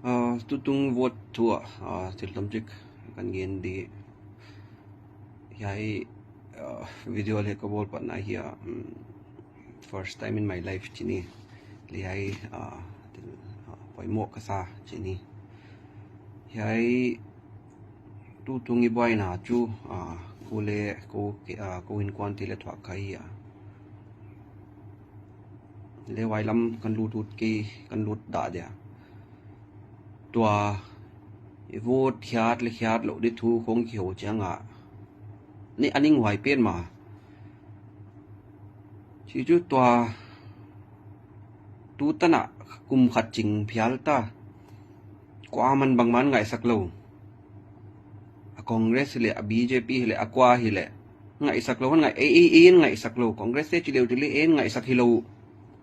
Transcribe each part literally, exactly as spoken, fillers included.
Ah, tutung vote thu ah, ah, thil tam chik kan gen di. Hiai, ah, video le ka bawl patna hi a, um, first time in my life chih ni. Leh hiai, ah, thil, ah, poimoh ka sa chih ni. Hiai tutung i buaina chu, ah, kou leh kou, ah, kou innkuan te leh thuak kha hi a. Leh huai lam kan lut ut kei, kan lut dah dia. Tua i vote khiat leh khiat lou di thu khong kihou chiang a, ni a ning huai pen mah. Chih chu tua tutan a kum khat ching phial ta. Kuaman bangman ngaihsak lou. A Congress hileh, a B J P hileh, a kua hileh, ngaihsak lou, ngai, ei, ei, ei ngaihsak lou. Congress te chi leu chi leh ei ngaihsak hilou.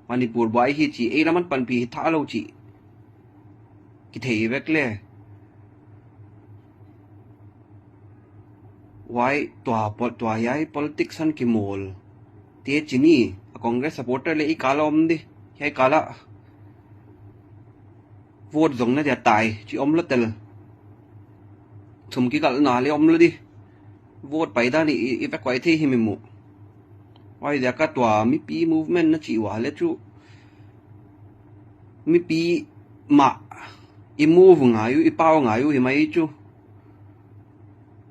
Manipur buai hi chih, ei lam a panpih hi tha lou chih kithei vek leh. Huai tua pol-, tua hiai politics a kimawl te chih ni, a Congress supporter leh i kal a om di. Hiai kal a vote zong na dia tai, chih om lou tel. Sum kigalhna leh om lou di. Vote pai dan i, i, i vek huai thei hi mi mu. Huaiziak a tua mipi movement na chih ua leh chu, mipi mah i move ngai uh, i pau ngai uh hi mai chu.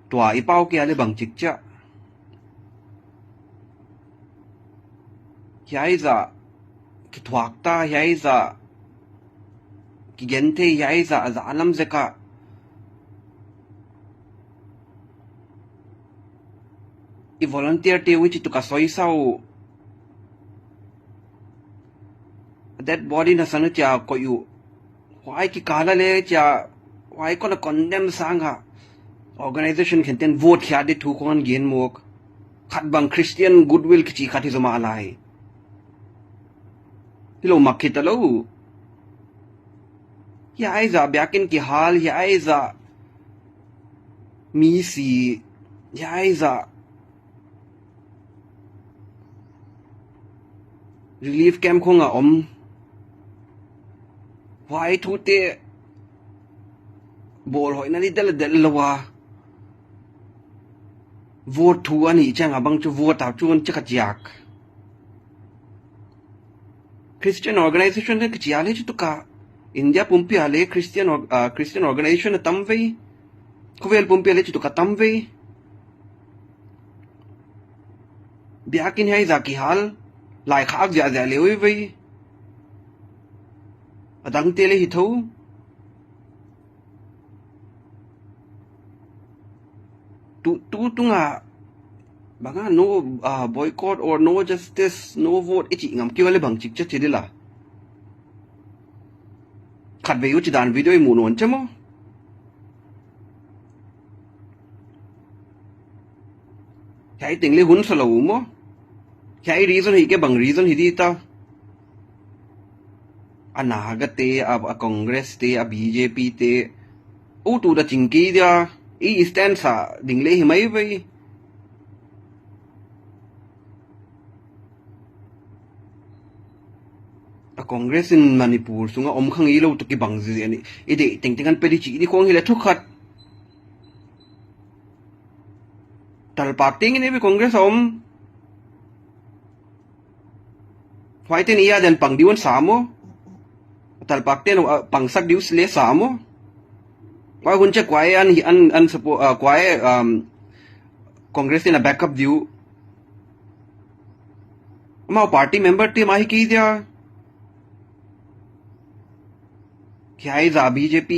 Tua i pau kia leh bangchik chia. Hiai zah kithuak ta, hiai zah kigen thei, hiai zah, zah lam zek a i volunteer te uh chituka soisa uh. Dead body na san uh chia koih uh. Huai kikal a leh chia, huai kon a condemn sang a, organization khen ten vote khiat di thu khong gen mawk. Khat bang Christian goodwill kichi khat hi zomah lai. Hilou mak khit a lou. Hiai zah biakin kihal, hiai zah mi si, hiai zah relief camp khong a om. Huai thu te bawl hoihna di del del lou a. Vote thu a nih chiang a bang chu vote a chu an chak a chiak. Christian organization leh kichi a leh chituka India pumpi a leh Christian or-, ah, Christian organization a tam vei. Khovel pumpi a leh chituka tam vei. Biakin hiai zah kihal, lai khak ziahziah leh ui vei. A dangte leh hi thou. Tu, tutung a, bang a no, ah, boycott or no justice, no vote i chih ngam kei ua leh bangchik chia chi di la. Khatvei uh chih dan video i mu nawn chia maw. Hiai teng leh hun sa lou maw. Hiai reason hi kei bang reason hi di ta. A NAGA te, a, a Congress te, a B J P te. U tu da ching kei dia, i stand sa ding leh hi mai vei. A Congress in Manipur sung a om kha ngeilou toh kibang zi ni. I deih tengteng an pe di chih di khong hileh thu khat. Talpak teng in ei Congress a om. Huaite'n i a den pang di uh an sa maw. Talpak te'n, uh, pangsak di uh leh sa maw. Huai hun chia kuai an, an, an support, uh, kuai, um, Congress te'n a backup di uh. Amau party member te mah hi kei dia. Hiai zah B J P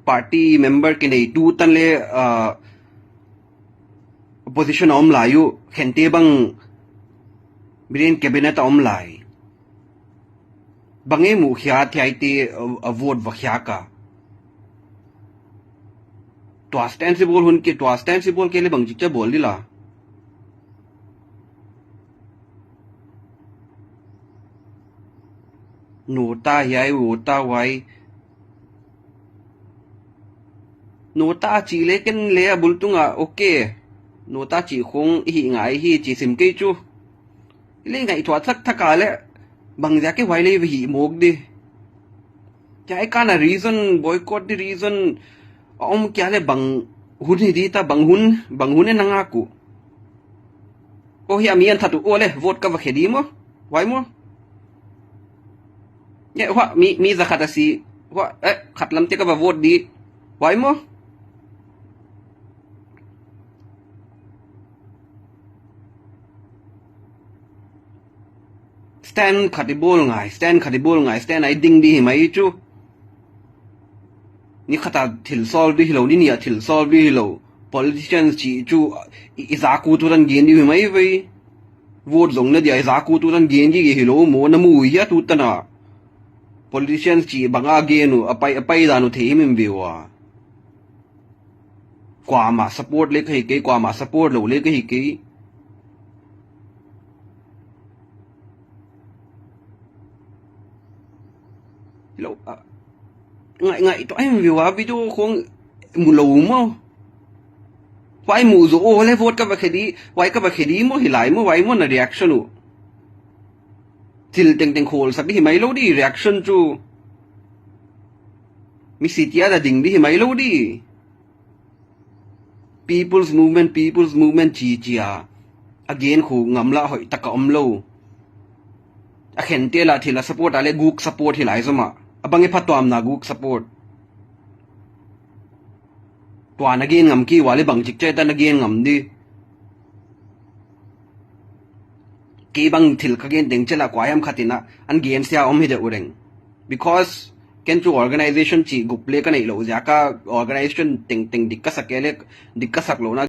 party member kinei tutan leh, uh, opposition a om lai uh, khente bang Biren cabinet a om lai. Bang e muh khiak hiaite, uh, a vote va khiak a. Tua stance bawl hun kei, tua stance bawl kei leh bangchik chia bawl di la. Nota hiai, vota huai. Nota chih leh ken leh a bul tung a, okay. Nota chih khong i hih ngai hi chih sim kei chu. I leh ngaihtuah thakthak a leh, bangziak e huai leh va hih mawk di. Kia i kana reason, boycott di reason a om kia le bang hun hi di ta, bang hun, bang hun e na ngak uh. Ko hi a mi an thatu o le vote ka va khe di mo. Why mo? Ye, hua, mi, mi za khat a si, hua, eh, khat lam te ka va vote di. Why mo? Stand khat i bawl ngai, stand khat i bawl ngai, stand a i ding di hi mai chu. Ni khat a thil solve di hi lou, ni nih a thil solve di hi lou. Politicians chih chu i, i zak uh tutan gen di hi mai vei. Vote zong na dia i zak uh tutan gen di hi lou, mo na mu uh hia tutan a. Politicians chih bang a gen uh, a pai, a pai dan uh thei himhim ve ua. Kuamah support le ka hi kei, kuamah support lou le ka hi kei. Hi lou, ah, ngai, ngai, to em view a video khong mu lou mo. Why mu zo o le vote ka va khe di, why ka va khe di mo hi lai mo, why mo na reaction uh. Thil tengteng khol sak di hi mai lou di reaction chu. Mi si tia da ding di hi mai lou di. People's movement, people's movement chi chi a. A gen khu ngam la hoih taka om lou. A khen te la thil a support a le guk support hi lai zoma. A bang e phatuam na guk support. Tua na gen ngam ki ua le bang chik che ta na gen ngam di. Kei bang thil ka gen teng chela kua hiam khat in a, an gen sia om hi deuh reng. Because ken chu organization chih gup le ka neih lou ziak a, organization tengteng dik ka sak e le, dik ka sak lou na